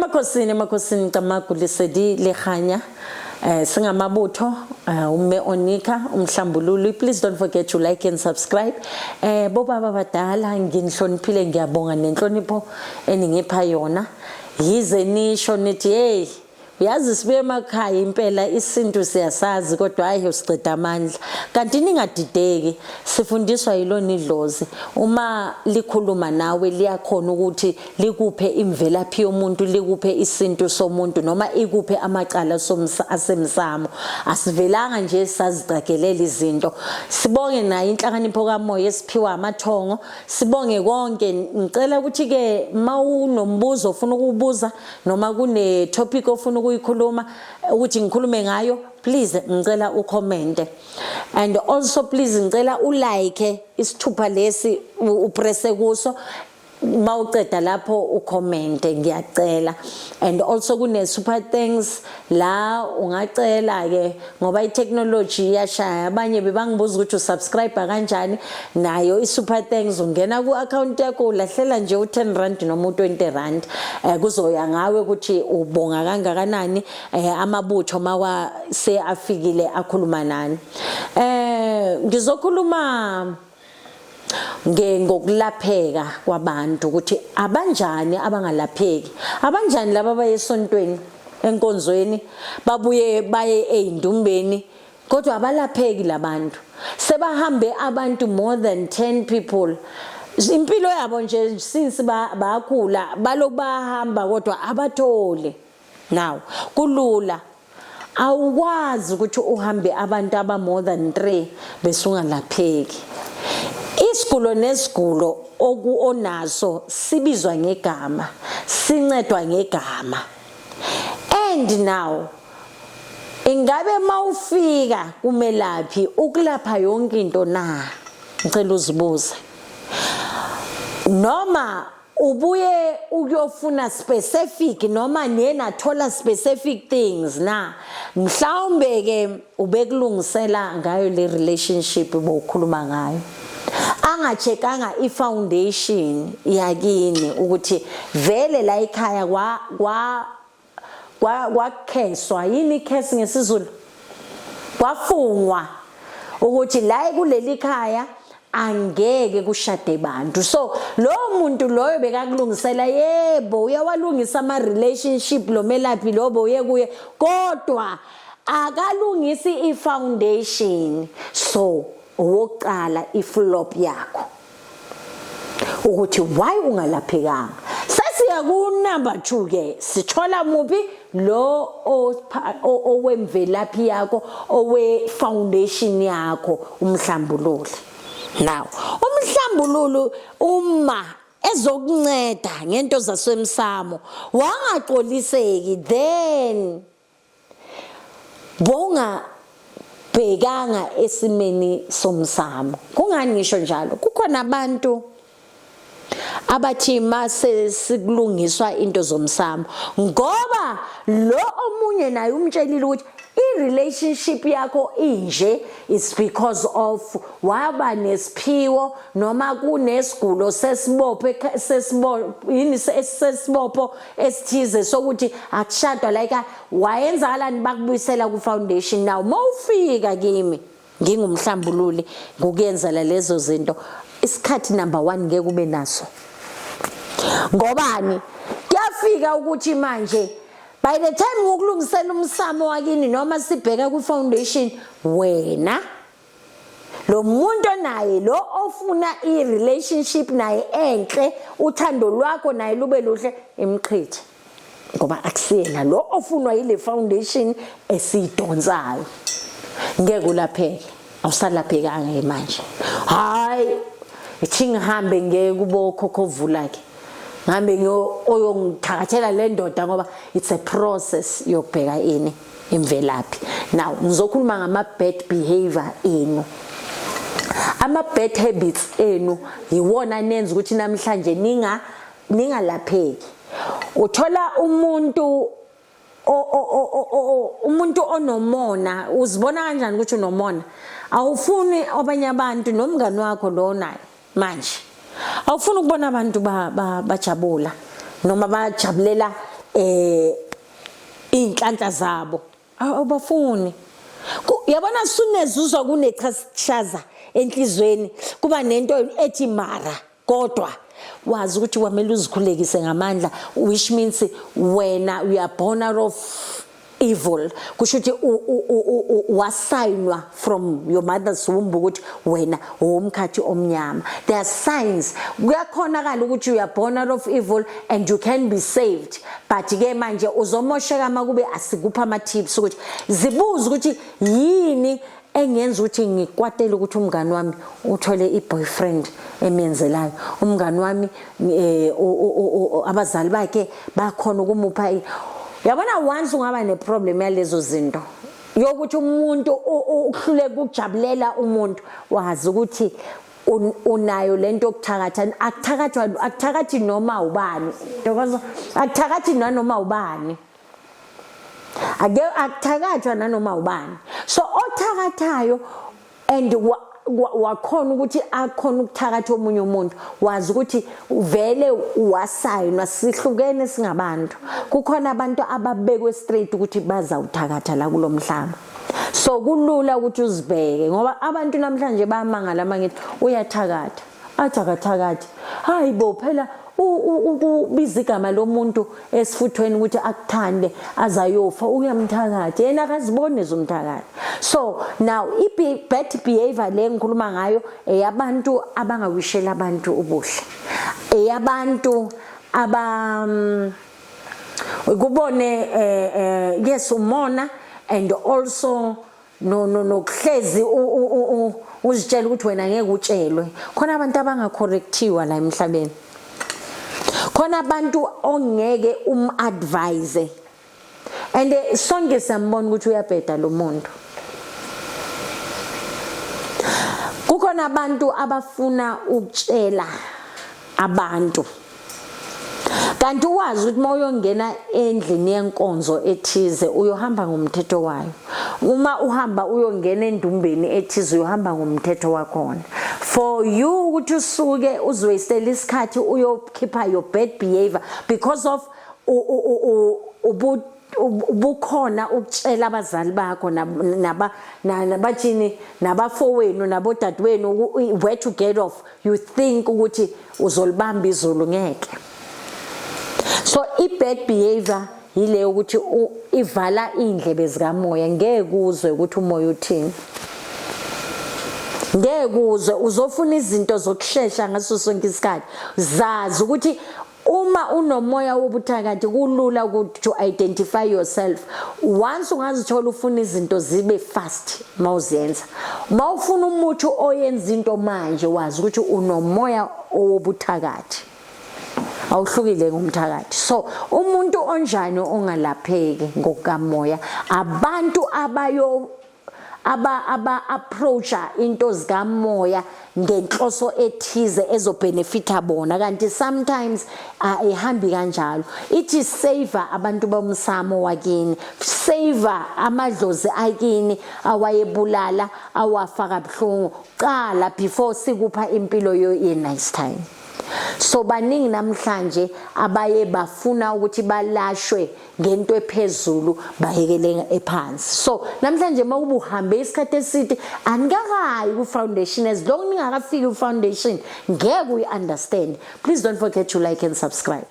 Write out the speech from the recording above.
Emakhosini, emakhosini, Camagu, Lesedi le kganya. Singamabutho, umme Onika umhlambululi. Please don't forget to like and subscribe. Bobaba badala, nginihloniphile, ngiyabonga nenhlonipho eningipha yona. Yize nisho nithi, "Hey, uyazi sibuye emakhaya impela, isintu siyasazi, kodwa hayi, usiceda amandla." Kanti ningadideki, sifundiswa yilona idlozi. Uma likhuluma nawe, liyakhona ukuthi likuphe imvelaphi yomuntu, likuphe isintu somuntu, noma ikuphe amacala asemsamo. Asivelanga nje sazicagelela izinto. Sibonge nayo inhlakanipho kamoya esiphiwa amathongo, sibonge konke. Ngicela ukuthi ke mawunombuzo ofuna ukubuza noma kune topic ofuna ukuyikhuluma, ukuthi ngikhulume ngayo, please ngicela ucommente. And also please ngicela ulike isithupha lesi, upresse kuso, mawuceda lapho ucommente, ngiyacela. And also kune super thanks la, ungacela ke ngoba i-technology iyashaya. Abanye bebangibuza ukuthi usubscribe kanjani. Nayo i-super thanks, ungena ku-account yakho, ulahlela nje u-10 rand noma u-20 rand, kuzoya ngawe ukuthi ubonga kangakanani. Amabutho mawa se afikile akhuluma nani. Ngizokhuluma ngokulapheka kwabantu, ukuthi abanjani abangalapheki, abanjani laba abaye esontweni, enkonzweni, babuye baye eyindumbeni, kodwa abalapheki labantu. Sebahambe abantu more than 10 people, impilo yabo nje since bakhula baloku bahamba, kodwa abatholi. Now kulula, awukwazi ukuthi uhambe abantu aba more than 3 bese ungalapheki. Isigulo nesigulo oku onaso sibizwa ngegama, sincedwa ngegama. And now ingabe mawufika kumelaphi ukulapha yonke into na? Ngicela uzibuze, noma ubuye ukuyofuna specific, noma nenathola specific things na? Mhlawumbe ke ubekulungisela ngayo le relationship bowukhuluma ngayo, angacheckanga i-foundation yakini, ukuthi vele la ekhaya kwa kwakheswa yini, ikhesi ngesiZulu, kwafungwa ukuthi la kuleli khaya angeke kushade bantu. So lo muntu loyo bekakulungisela, yebo, uyawalungisa ama relationship lo melaphi lobo uye kuye, kodwa akalungisi i-foundation. So owokuqala, iflop yakho ukuthi why ungalaphekanga. Sesiya ku number 2 ke, sithola muphi? Lo owemvelaphi yakho, owe foundation yakho, umhlambululi. Now umhlambululu uma ezokunceda ngento zasemsamo wangaxoliseki, then bonga bhekanga esimeni somsamo. Kungani ngisho njalo? Kukhona abantu abathi mase sikulungiswa into zomsamo, ngoba lo omunye naye umtshelile ukuthi i-relationship yakho inje is because of waba nesiphiwo noma kunesigulo sesibopho, sesibopho yini, sesibopho esithize sokuthi akushadwa like wayenzakalani, bakubuyisela ku foundation. Now mawufika kimi ngingumhlambululi ngokuyenzela lezo zinto, isikhathi number 1 ngeke ube naso. Ngobani? Kuyafika ukuthi manje by the time ngokulungisela umsamo wakini noma sibheka ku foundation, wena lo muntu onaye, lo ofuna i-relationship naye enhle, uthando lwakho naye lube luhle, imchithe, ngoba akusiyena lo ofunwa yile foundation esiyidonsayo. Ngeke ulapheke, awusalaphekanga ke manje. Hayi, ithi ngihambe ngeke kubo khokhovula ke, ngihambe ngiyo oyongithakathela le ndoda, ngoba it's a process yokubheka ini, imvelaphi. Now ngizokhuluma ngama bad behavior enu, ama bad habits enu, yiwona nenza ukuthi namhlanje ningalapheki. Uthola umuntu umuntu onomona. Uzibona kanjani ukuthi unomona? Awufuni abanye abantu, nomngani wakho lo naye manje awufuni ukubona abantu bajabula noma bajabulela. Iy'nhlanhla zabo awubafuni. Yabona sunezuzwa kunechashaza enhlizweni, kuba nento ethi mara, kodwa wazi ukuthi kwamele uzikhulekise ngamandla, which means wena you are born out of evil. Kusho ukuthi wasayinwa from your mother's womb ukuthi wena owomkhathi omnyama. There are signs. Kuyakhonakala ukuthi you are born out of evil and you can be saved, but ke manje uzomosheka makube asikupha ama tips ukuthi zibuze ukuthi yini engenza ukuthi ngikwatele ukuthi umngani wami uthole i-boyfriend emenzelayo, umngani wami abazali bakhe bakhona ukumupha. Yabona, once ungaba neproblem yalezo zinto yokuthi umuntu uhluleka ukujabulela umuntu, wazi ukuthi unayo lento yokuthakatha. Akuthakathwa, akuthakathi noma ubani. Ntokozo, akuthakathi nanoma ubani. Ake akuthakathwa nanoma ubani. So othakathayo and wakhona ukuthi akhona ukuthakatha omunye umuntu, wazi ukuthi vele wasayinwa. Sihlukene singabantu. Kukhona abantu ababekwe straight ukuthi bazawuthakatha la kulomhlaba. So kulula ukuthi uzibheke, ngoba abantu namhlanje bayamangala mangithi uyathakatha, athi akathakathi. Hayi bo, phela ukubiza igama lomuntu esifuthweni ukuthi akuthande azayofa, uyamthakatha. Yena akaziboni ezumthakatha. So now i-bad behavior le ngikhuluma ngayo eyabantu abangawishela abantu ubuhle, eyabantu aba kubone yes, umona and also no nokuhlezi uzitshela ukuthi wena ngeke utshelwe. Khona abantu abangacorrectiwa la emhlabeni, khona abantu ongeke umadvise and sonke siyambona ukuthi uyabheda lo muntu. Kukhona abantu abafuna ukutshela abantu, kanti wazi ukuthi uma uyongena endlini yenkonzo ethize uyohamba ngomthetho wayo, uma uhamba uyongena endumbeni ethize uyohamba ngomthetho wakhona. For you ukuthi usuke uziwastela isikhathi uyokhipha your bad behavior because of ubukhona ukutshela abazali bakho naba nabathini, nabafowenu, nabodadewenu where to get off, you think ukuthi uzolibamba izulu? Ngeke. So i-bad behavior yile ukuthi ivala iy'ndlebe zikamoya, ngeke uzwe ukuthi umoya uthini, ngeke uzwe. Uzofuna izinto zokushesha ngaso sonke isikhathi. Zazi ukuthi uma unomoya wobuthakathi kulula ukuthi to identify yourself. Once ungazithola ufuna izinto zibe fast mawuzenza, mawufuna umuthi oyenza into manje, wazi ukuthi unomoya owobuthakathi, awuhlukile ngumthakathi. So umuntu onjani ongalapheki ngokukamoya? Abantu abayo aba approacha into zikamoya ngenhloso ethize ezobenefita bona, kanti sometimes ayihambi kanjalo. Ithi save abantu bomsamo wakini, save amadlozi akini awayebulala, awafaka buhlungu qala before sikupha impilo ye nice time. So baningi namhlanje abaye bafuna ukuthi balashwe ngento ephezulu, bayekele ephansi. So namhlanje mawuba uhambe isikhathi eside anikakayi ku foundation, as long ningakafiki ku foundation ngeke uyi understand. Please don't forget to like and subscribe.